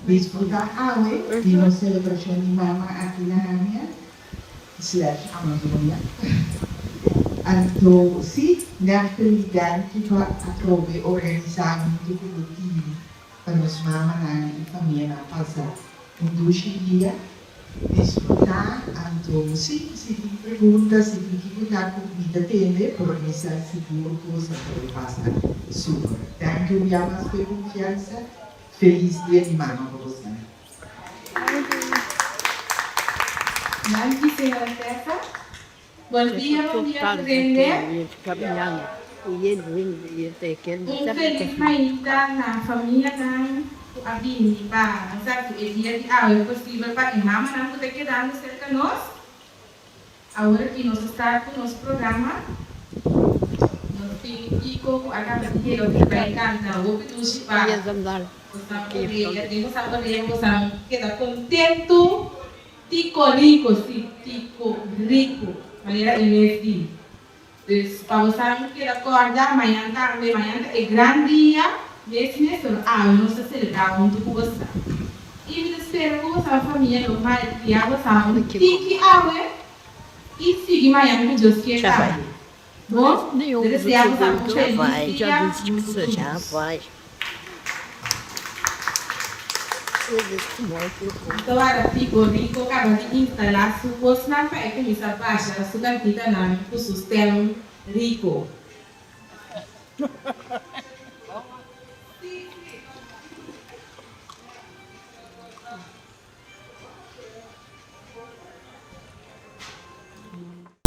Disfrutá awe di nos selebrashon di mama aki na Hania slash Amazonia. Anto sí, Neftelie danki pa atrobe organisá huntu ku bo team pa nos mamanan i famianan pasa un dushi dia. Disfrutá, anto sí, si tin pregunta, si tin kiko ta ku mi ta tende, por mi sa sigur ku sa ta lo pasa super. Danki un bia mas pa e konfiansa. Felis dia di mama pa bosnan. Danki señora Tessa. Bon dia, bon dia tur hende. Un felis mainta na famianan ku a bini pa nos hasi e dia di awe posibel pa e mamanan ku ta kedando serka nos. Awor aki nos ta start ku nos programa. Nos tin Kiko ku a kaba di yega ku ta bai kanta hopi dushi pa bosan orea. Den bosan orea bosan keda kontentu. Tico Rico, si, Tico Rico, manera e mes di. Dus pa bosan keda kòrda, mañan tambe, mañan ta e gran dia, mes mes, pero awe nos ta selebrá huntu ku bosan. I mi ta spera ku bosan famia lo malkriá bosan un tiki awe i sigui mañan ku Dios kier tambe. Bo ta deseá bosan un felis dia huntu ku nos. Tawata Tico Rico kaba di instalá su bosnan pa e kuminsá basha su kantikanan ku su stèm rico.